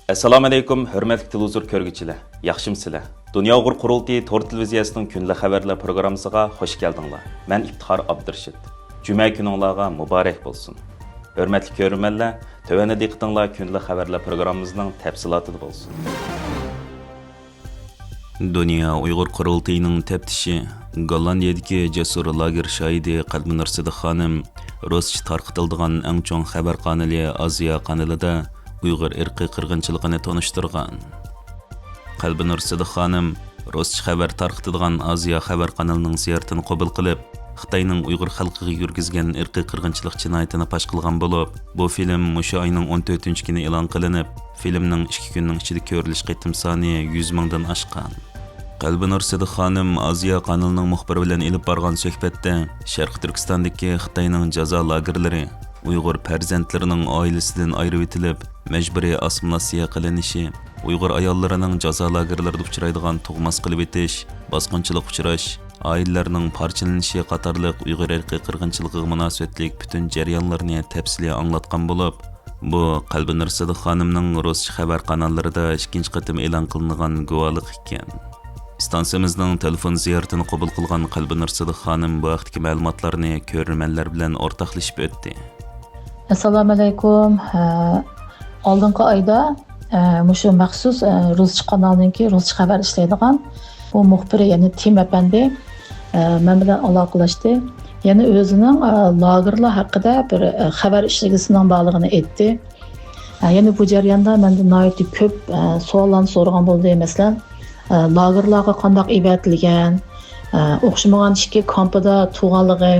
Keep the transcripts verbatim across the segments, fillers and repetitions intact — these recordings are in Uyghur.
ئەسسالامۇئەلەيكۇم، ھۆرمەتلىك تېلېۋىزور كۆرگۈچىلەر، ياخشىمۇسىلەر؟ دۇنيا ئۇيغۇر قۇرۇلتىيى تور تېلېۋىزىيەسىنىڭ كۈندىلىك خەۋەرلەر پروگراممىسىغا خۇش كەلدىڭلار. مەن ئىپتىخار ئابدۇرېشىت. جۈمە كۈنۈڭلارغا مۇبارەك بولسۇن. ھۆرمەتلىك كۆرۈرمەنلەر، تۆۋەندە دىققىتىڭلار كۈندىلىك خەۋەرلەر پروگراممىمىزنىڭ تەپسىلاتىدا بولسۇن. دۇنيا ئۇيغۇر قۇرۇلتىيىنىڭ تەپتىشى، گوللاندىيەدىكى جەسۇر لاگېر شاھىدى قەلبىنۇر سىدىق خانىم رۇسچە تارقىتىلىدىغان ئەڭ چوڭ خەۋەر قانىلى ئازىيا قانىلىدا ئۇيغۇر ئىرقىي قىرغىنچىلىقىنى تونۇشتۇرغان. قەلبىنۇر سىدىق خانىم رۇسچە خەۋەر تارقىتىدىغان ئازىيا خەۋەر قانىلىنىڭ زىيارىتىنى قوبۇل قىلىپ، خىتاينىڭ ئۇيغۇر خەلقىگە يۈرگۈزگەن ئىرقىي قىرغىنچىلىق جىنايىتىنى پاش قىلغان بولۇپ، بۇ فىلىم مۇشۇ ئاينىڭ ئون تۆتىنچى كۈنى ئېلان قىلىنىپ، فىلىمنىڭ ئىككى كۈننىڭ ئىچىدە كۆرۈلۈش قېتىم سانى يۈز مىڭدىن ئاشقان. قەلبىنۇر سىدىق خانىم ئازىيا قانىلىنىڭ مۇخبىرى بىلەن ئېلىپ بارغان سۆھبەتتە شەرقىي تۈركىستاندىكى خىتاينىڭ جازا لاگېرلىرى، ئۇيغۇر پەرزەنتلىرىنىڭ ئائىلىسىدىن ئايرىۋېتىلىپ، مەجبۇرىي ئاسسىمىلياتسىيە قىلىنىشى، ئۇيغۇر ئاياللىرىنىڭ جازا لاگېرلىرىدا ئۇچرايدىغان تۇغماس قىلىۋېتىش، باسقۇنچىلىققا ئۇچراش، ئائىلىلەرنىڭ پارچىلىنىشى قاتارلىق ئۇيغۇر ئىرقىي قىرغىنچىلىقىغا مۇناسىۋەتلىك پۈتۈن جەريانلارنى تەپسىلىي ئاڭلاتقان بولۇپ، بۇ قەلبىنۇر سىدىق خانىمنىڭ رۇسچە خەۋەر قاناللىرىدا ئىككىنچى قېتىم ئېلان قىلىنغان گۇۋاھلىق ئىكەن. ئىستانسىمىزنىڭ تېلېفون زىيارىتىنى قوبۇل قىلغان قەلبىنۇر سىدىق خانىم بۇ ھەقتىكى مەلۇماتلارنى كۆرۈرمەنلەر بىلەن ئورتاقلىشىپ ئۆتتى. ئەسسالامۇئەلەيكۇم. ئە، ئالدىنقى ئايدا، ئە، مۇشۇ مەخسۇس، ئە، رۇسچە قانالنىڭكى رۇسچە خەۋەر ئىشلەيدىغان بۇ مۇخبىرى، يەنى تىم ئەپەندى، ئە، مەن بىلەن ئالاقىلەشتى. يەنە ئۆزىنىڭ، ئە، لاگېرلار ھەققىدە بىر، ئە، خەۋەر ئىشلىگۈسىنىڭ بارلىقىنى ئېيتتى. ئە، يەنە بۇ جەرياندا مەندىن ناھايىتى كۆپ، ئە، سوئاللارنى سورىغان بولدى. مەسىلەن، ئە، لاگېرلارغا قانداق ئەۋەتىلگەن، ئە، ئوخشىمىغان ئىككى كامپىدا تۇرغانلىقى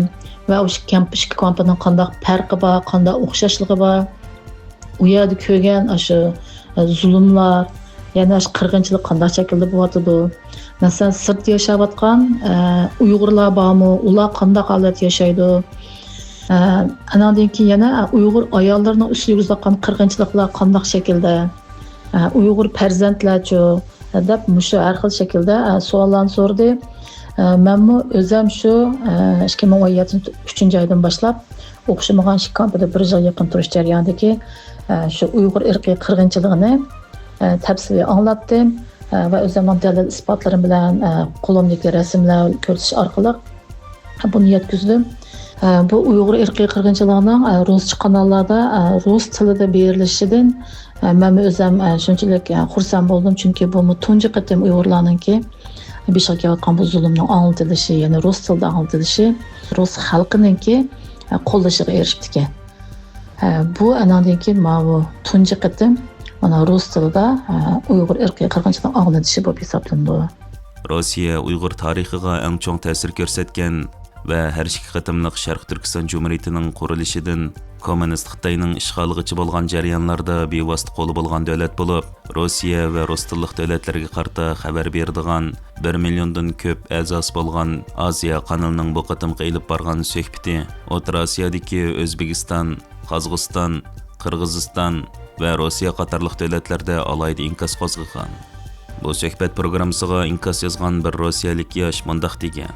ۋە ئۇ ئىككى كامپ، ئىككى كامپىنىڭ قانداق پەرقى بار، قانداق ئوخشاشلىقى بار، ئۇ يەردە كۆرگەن ئاشۇ، ئە، زۇلۇملار، يەنى ئاشۇ قىرغىنچىلىق قانداق شەكىلدە بولۇۋاتىدۇ؟ مەسىلەن، سىرتتا ياشاۋاتقان، ئە، ئۇيغۇرلار بارمۇ؟ ئۇلار قانداق ھالەتتە ياشايدۇ؟ ئە، ئاناندىن كېيىن يەنە، ئە، ئۇيغۇر ئاياللىرىنىڭ ئۈستىگە يۈرگۈزۈۋاتقان قىرغىنچىلىقلار قانداق شەكىلدە؟ ئە، ئۇيغۇر پەرزەنتلەرچۇ؟ دەپ مۇشۇ ھەر خىل شەكىلدە، ئە، سوئاللارنى سورىدى. ئە، مەنمۇ ئۆزەم شۇ، ئە، ئىككى مىڭ ئون يەتتىنچى ئۈچىنچى ئايدىن باشلاپ ئوخشىمىغان ئىككى كامپىدا بىر يىلغا يېقىن تۇرۇش جەريانىدىكى، ئە، شۇ ئۇيغۇر ئىرقىي قىرغىنچىلىقىنى، ئە، تەپسىلىي ئاڭلاتتىم، ئە، ۋە ئۆزۈمنىڭ دەلىل ئىسپاتلىرىم بىلەن، ئە، قولۇمدىكى رەسىملەر كۆرسىتىش ئارقىلىق بۇنى يەتكۈزدۈم. ئە، بۇ ئۇيغۇر ئىرقىي قىرغىنچىلىقىنىڭ، ئە، رۇسچە قاناللاردا، ئە، رۇس تىلىدا بېرىلىشىدىن، ئە، مەنمۇ ئۆزۈم، ئە، شۇنچىلىك، ئە، خۇرسەن بولدۇم، چۈنكى بۇمۇ تۇنجى قېتىم ئۇيغۇرلارنىڭكى بېشىغا كېلىۋاتقان بۇ زۇلۇمنىڭ ئاڭلىتىلىشى، يەنى رۇس تىلىدا ئاڭلىتىلىشى، رۇس خەلقىنىڭكى، ئە، قوللىشىغا ئېرىشىپتىكەن. ئە، بۇ ئاناندىن كېيىن ماۋۇ تۇنجى قېتىم مانا رۇس تىلىدا، ئە، ئۇيغۇر ئىرقىي قىرغىنچىلىقىنىڭ ئاڭلىتىلىشى بولۇپ ھېسابلىنىدۇ. روسىيە ئۇيغۇر تارىخىغا ئەڭ چوڭ تەسىر كۆرسەتكەن ۋە ھەر ئىككى قېتىملىق شەرقىي تۈركىستان جۇمھۇرىيىتىنىڭ قۇرۇلۇشىدىن كوممۇنىست خىتاينىڭ ئىشغالىغىچە بولغان جەريانلاردا بىۋاسىتە قولى بولغان دۆلەت بولۇپ، روسىيە ۋە رۇس تىللىق دۆلەتلەرگە قارىتا خەۋەر بېرىدىغان بىر مىليوندىن كۆپ ئەزاسى بولغان ئازىيا قانىلىنىڭ بۇ قېتىمقى ئېلىپ بارغان سۆھبىتى ئوتتۇرا ئاسىيادىكى ئۆزبېكىستان، قازاقىستان، قىرغىزىستان ۋە روسىيە قاتارلىق دۆلەتلەردە ئالاھىدە ئىنكاس قوزغىغان. بۇ سۆھبەت پروگراممىسىغا ئىنكاس يازغان بىر روسىيەلىك ياش مۇنداق دېگەن: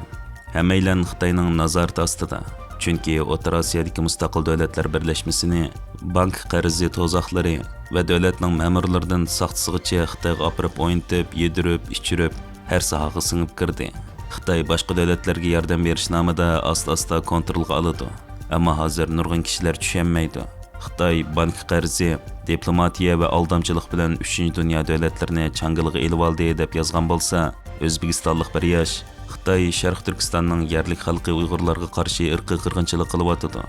«ھەممەيلەن خىتاينىڭ نازارىتى ئاستىدا، چۈنكى ئوتتۇرا ئاسىيادىكى مۇستەقىل دۆلەتلەر بىرلەشمىسىنى بانكا قەرزى تۇزاقلىرى ۋە دۆلەتنىڭ مەمۇرلىرىدىن ساختىسىغىچە خىتايغا ئاپىرىپ ئوينىتىپ، يېدۈرۈپ، ئىچۈرۈپ، ھەر ساھەگە سىڭىپ كىردى. خىتاي باشقا دۆلەتلەرگە ياردەم بېرىش نامىدا ئاستا-ئاستا كونترولغا ئالىدۇ. ئەمما ھازىر نۇرغۇن كىشىلەر چۈشەنمەيدۇ. خىتاي بانكا قەرزى، دىپلوماتىيە ۋە ئالدامچىلىق بىلەن ئۈچىنچى دۇنيا دۆلەتلىرىنى چاڭگىلىغا ئېلىۋالدى» دەپ يازغان بولسا، ئۆزبېكىستانلىق بىر ياش: «خىتاي شەرقىي تۈركىستاننىڭ يەرلىك خەلقى ئۇيغۇرلارغا قارشى ئىرقىي قىرغىنچىلىق قىلىۋاتىدۇ.»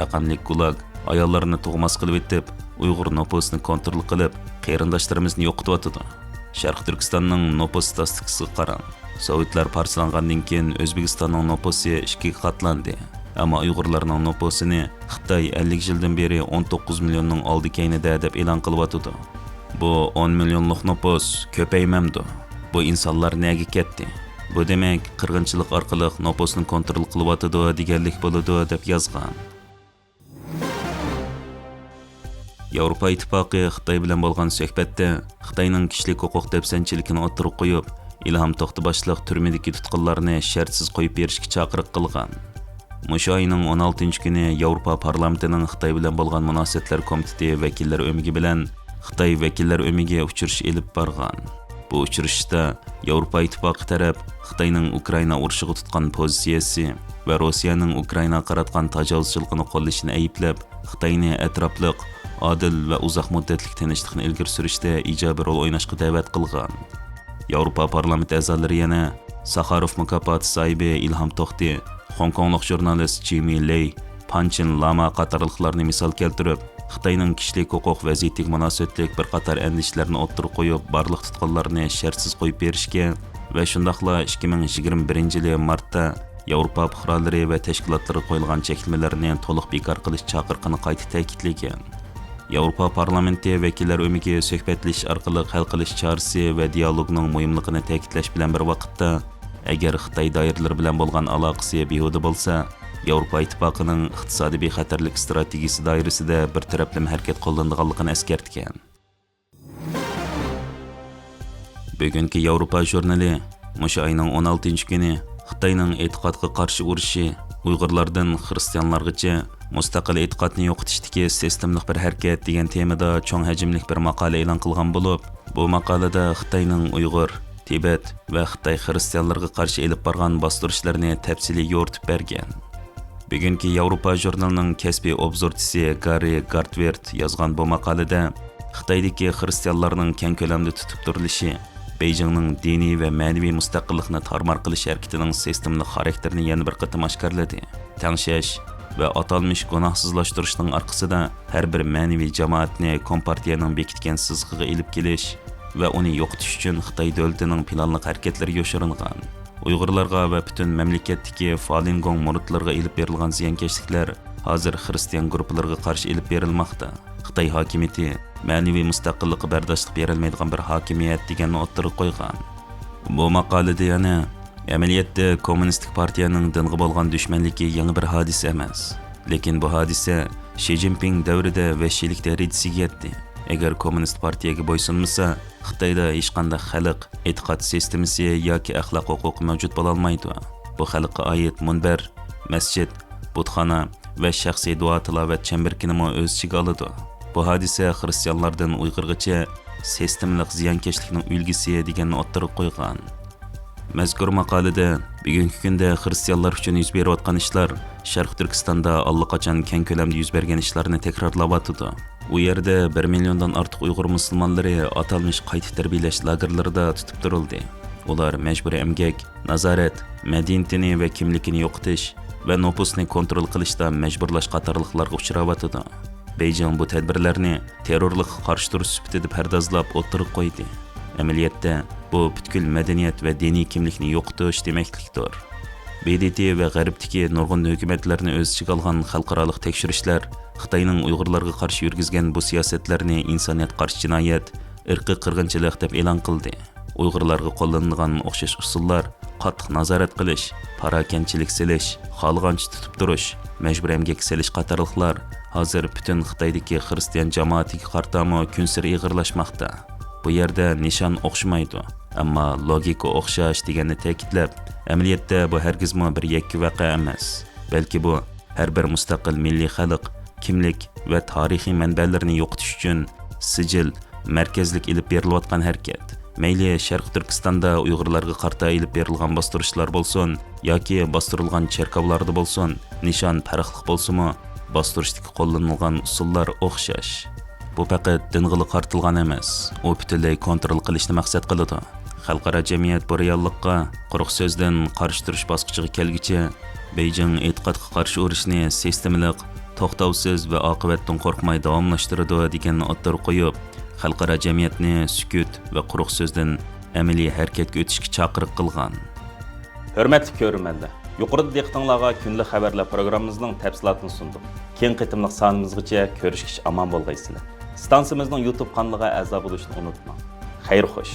رەقەملىك گۇلاگ ئاياللارنى تۇغماس قىلىۋېتىپ، ئۇيغۇر نوپۇسىنى كونترول قىلىپ، قېرىنداشلىرىمىزنى يوقىتىۋاتىدۇ. شەرقىي تۈركىستاننىڭ نوپۇس ستاتىستىكىسىغا قاراڭ. سوۋېتلار پارچىلانغاندىن كېيىن ئۆزبېكىستاننىڭ نوپۇسى ئىككىگە قاتلاندى. ئەمما ئۇيغۇرلارنىڭ نوپۇسىنى خىتاي ئەللىك يىلدىن بېرى ئون توققۇز مىليوننىڭ ئالدى كەينىدە دەپ ئېلان قىلىۋاتىدۇ. بۇ ئون مىليونلۇق نوپۇس كۆپەيمەمدۇ؟ بۇ ئىنسانلار نەگە كەتتى؟ بۇ دېمەك، قىرغىنچىلىق ئارقىلىق نوپۇسنى كونترول قىلىۋاتىدۇ دېگەنلىك بولىدۇ، دەپ يازغان. ياۋروپا ئىتتىپاقى خىتاي بىلەن بولغان سۆھبەتتە خىتاينىڭ كىشىلىك ھوقۇق دەپسەندىچىلىكىنى ئوتتۇرىغا قويۇپ، ئىلھام توختى باشلىق تۈرمىدىكى تۇتقۇنلارنى شەرتسىز قويۇپ بېرىشكە چاقىرىق قىلغان. مۇشۇ ئاينىڭ ئون ئالتىنچى كۈنى ياۋروپا پارلامېنتىنىڭ خىتاي بىلەن بولغان مۇناسىۋەتلەر كومىتېتى ۋەكىللەر ئۆمىكى بىلەن خىتاي ۋەكىللەر ئۆمىكى ئۇچرىشىش ئېلىپ بارغان. بۇ ئۇچرىشىشتا ياۋروپا ئىتتىپاقى تەرەپ خىتاينىڭ ئۇكرائىنا ئۇرۇشىغا تۇتقان پوزىتسىيەسى ۋە روسىيەنىڭ ئۇكرائىناغا قاراتقان تاجاۋۇزچىلىقىنى قوللىشىنى ئەيىبلەپ، خىتاينى ئەتراپلىق، ئادىل ۋە ئۇزاق مۇددەتلىك تىنچلىقنى ئىلگىرى سۈرۈشتە ئىجابىي رول ئويناشقا دەۋەت قىلغان. ياۋروپا پارلامېنت ئەزالىرى يەنە ساخاروف مۇكاپاتى ساھىبى ئىلھام توختى، خوڭكوڭلۇق ژۇرنالىست جىمى لېي، پانچىن لاما قاتارلىقلارنى مىسال كەلتۈرۈپ، خىتاينىڭ كىشىلىك ھوقۇق ۋەزىيىتىگە مۇناسىۋەتلىك بىر قاتار ئەندىشىلەرنى ئوتتۇرىغا قويۇپ، بارلىق تۇتقانلارنى شەرتسىز قويۇپ بېرىشكە ۋە شۇنداقلا ئىككى مىڭ يىگىرمە بىرىنچى يىلى مارتتا ياۋروپا پۇقرالىرى ۋە تەشكىلاتلىرىغا قويۇلغان چەكلىمىلەرنى تولۇق بىكار قىلىش چاقىرىقىنى قايتا تەكىتلىگەن. ياۋروپا پارلامېنتى ۋەكىللەر ئۆمىكى سۆھبەتلىشىش ئارقىلىق ھەل قىلىش چارىسى ۋە دىيالوگنىڭ مۇھىملىقىنى تەكىتلەش بىلەن بىر ۋاقىتتا، ئەگەر خىتاي دائىرىلىرى بىلەن بولغان ئالاقىسى بىھۇدە بولسا، ياۋروپا ئىتتىپاقىنىڭ ئىقتىسادىي بىخەتەرلىك ئىستراتېگىيىسى دائىرىسىدە بىر تەرەپلىمە ھەرىكەت قوللىنىدىغانلىقىنى ئەسكەرتكەن. بۈگۈنكى ياۋروپا ژۇرنىلى مۇشۇ ئاينىڭ ئون ئالتىنچى كۈنى خىتاينىڭ ئېتىقادقا قارشى ئۇرۇشى ئۇيغۇرلاردىن خىرىستىيانلارغىچە مۇستەقىل ئېتىقادنى يوقىتىشتىكى سىستېمىلىق بىر ھەرىكەت دېگەن تېمىدا چوڭ ھەجىملىك بىر ماقالە ئېلان قىلغان بولۇپ، بۇ ماقالىدە خىتاينىڭ ئۇيغۇر، تىبەت ۋە خىتاي خىرىستىيانلىرىغا قارشى ئېلىپ بارغان باستۇرۇشلىرىنى تەپسىلىي يورۇتۇپ بەرگەن. بۈگۈنكى ياۋروپا ژۇرنىلىنىڭ كەسپىي ئوبزورچىسى گاررى گارتۋېرت يازغان بۇ ماقالىدە، خىتايدىكى خىرىستىيانلارنىڭ كەڭ كۆلەمدە تۇتۇپ تۇرۇلۇشى بېيجىڭنىڭ دىنىي ۋە مەنىۋى مۇستەقىللىقنى تارمار قىلىش ھەرىكىتىنىڭ سىستېمىلىق خاراكتېرىنى يەنە بىر قېتىم ئاشكارىلىدى. تەڭشەش ۋە ئاتالمىش گۇناھسىزلاشتۇرۇشنىڭ ئارقىسىدا ھەر بىر مەنىۋى جامائەتنى كومپارتىيەنىڭ بېكىتكەن سىزىقىغا ئېلىپ كېلىش ۋە ئۇنى يوقىتىش ئۈچۈن خىتاي دۆلىتىنىڭ پىلانلىق ھەرىكەتلىرى يوشۇرۇنغان. ئۇيغۇرلارغا ۋە پۈتۈن مەملىكەتتىكى فالىنگوڭ مۇرىتلىرىغا ئېلىپ بېرىلغان زىيانكەشلىكلەر ھازىر خىرىستىيان گۇرۇپپىلىرىغا قارشى ئېلىپ بېرىلماقتا. خىتاي ھاكىمىيىتى مەنىۋى مۇستەقىللىققا بەرداشلىق بېرەلمەيدىغان بىر ھاكىمىيەت دېگەننى ئوتتۇرىغا قويغان. بۇ ماقالىدە يەنە، ئەمەلىيەتتە كوممۇنىستىك پارتىيەنىڭ دىنغا بولغان دۈشمەنلىكى يېڭى بىر ھادىسە ئەمەس. لېكىن بۇ ھادىسە شى جىنپىڭ دەۋرىدە ۋەھشىيلىك دەرىجىسىگە يەتتى. ئەگەر كوممۇنىست پارتىيەگە بويسۇنمىسا، خىتايدا ھېچقانداق خەلق، ئېتىقاد سىستېمىسى ياكى ئەخلاق ھوقۇقى مەۋجۇت بولالمايدۇ. بۇ خەلققە ئائىت مۇنبەر، مەسچىت، بۇتخانا ۋە شەخسىي دۇئا-تىلاۋەت چەمبىرىكىنىمۇ ئۆز ئىچىگە ئالىدۇ. بۇ ھادىسە خىرىستىيانلاردىن ئۇيغۇرغىچە سىستېمىلىق زىيانكەشلىكنىڭ ئۈلگىسى دېگەننى ئوتتۇرىغا قويغان. مەزكۇر ماقالىدە بۈگۈنكى كۈندە خىرىستىيانلار ئۈچۈن يۈز بېرىۋاتقان ئىشلار شەرقىي تۈركىستاندا ئاللىقاچان كەڭ كۆلەمدە يۈز بەرگەن ئىشلارنى تەكرارلاۋاتىدۇ. ئۇ يەردە بىر مىليوندىن ئارتۇق ئۇيغۇر مۇسۇلمانلىرى ئاتالمىش قايتا تەربىيەلەش لاگېرلىرىدا تۇتۇپ تۇرۇلدى. ئۇلار مەجبۇرىي ئەمگەك، نازارەت، مەدەنىيىتىنى ۋە كىملىكىنى يوقىتىش ۋە نوپۇسنى كونترول قىلىشتا مەجبۇرلاش قاتارلىقلارغا ئۇچراۋاتىدۇ. بېيجىڭ بۇ تەدبىرلەرنى تېررورلۇققا قارشى تۇرۇش سۈپىتىدە پەردازلاپ ئوتتۇرىغا قويدى. ئەمەلىيەتتە، بۇ پۈتكۈل مەدەنىيەت ۋە دىنىي كىملىكنى يوقىتىش دېمەكلىكتۇر. ب د ت ۋە غەربتىكى نۇرغۇن ھۆكۈمەتلەرنى ئۆز ئىچىگە ئالغان خەلقئارالىق تەكشۈرۈشلەر خىتاينىڭ ئۇيغۇرلارغا قارشى يۈرگۈزگەن بۇ سىياسەتلەرنى ئىنسانىيەتقا قارشى جىنايەت، ئىرقىي قىرغىنچىلىق دەپ ئېلان قىلدى. ئۇيغۇرلارغا قوللىنىلغان ئوخشاش ئۇسۇللار، قاتتىق نازارەت قىلىش، پاراكەندىچىلىك سېلىش، خالىغانچە تۇتۇپ تۇرۇش، مەجبۇرىي ئەمگەككە سېلىش قاتارلىقلار ھازىر پۈتۈن خىتايدىكى خىرىستىيان جامائىتىگە قارىتامۇ كۈنسېرى ئېغىرلاشماقتا. بۇ يەردە نىشان ئوخشىمايدۇ، ئەمما لوگىكا ئوخشاش دېگەننى تەكىتلەپ، ئەمەلىيەتتە بۇ ھەرگىزمۇ بىر يەككە ۋەقە ئەمەس، بەلكى بۇ ھەر بىر مۇستەقىل مىللىي خەلق، كىملىك ۋە تارىخىي مەنبەلىرىنى يوقىتىش ئۈچۈن سىجىل، مەركەزلىك ئېلىپ بېرىلىۋاتقان ھەرىكەت. مەيلى شەرقىي تۈركىستاندا ئۇيغۇرلارغا قارىتا ئېلىپ بېرىلغان باستۇرۇشلار بولسۇن ياكى باستۇرۇلغان چېركاۋلاردا بولسۇن، نىشان پەرقلىق بولسىمۇ، باستۇرۇشتىكى قوللىنىلغان ئۇسۇللار ئوخشاش. بۇ پەقەت دىنغىلا قارىتىلغان ئەمەس، ئۇ پۈتۈنلەي كونترول قىلىشنى مەقسەت قىلىدۇ. خەلقئارا جەمئىيەت بۇ رېئاللىققا قۇرۇق سۆزدىن قارشى تۇرۇش باسقۇچىغا كەلگۈچە، بېيجىڭ ئېتىقادقا قارشى ئۇرۇشنى سىستېمىلىق، توختاۋسىز ۋە ئاقىۋەتتىن قورقماي داۋاملاشتۇرىدۇ دېگەننى ئوتتۇرىغا قويۇپ، خەلقئارا جەمئىيەتنى سۈكۈت ۋە قۇرۇق سۆزدىن ئەمەلىي ھەرىكەتكە ئۆتۈشكە چاقىرىق قىلغان. ھۆرمەتلىك كۆرۈرمەنلەر، يۇقىرىدا دىققىتىڭلارغا كۈندىلىك خەۋەرلەر پروگراممىمىزنىڭ تەپسىلاتىنى سۇندۇق. كېيىنكى قېتىملىق سانىمىزغىچە كۆرۈشكىچە ئامان بولغايسىلەر. ئىستانسىمىزنىڭ يۇتۇب قانىلىغا ئەزا بولۇشنى ئۇنتۇماڭ. خەير خوش.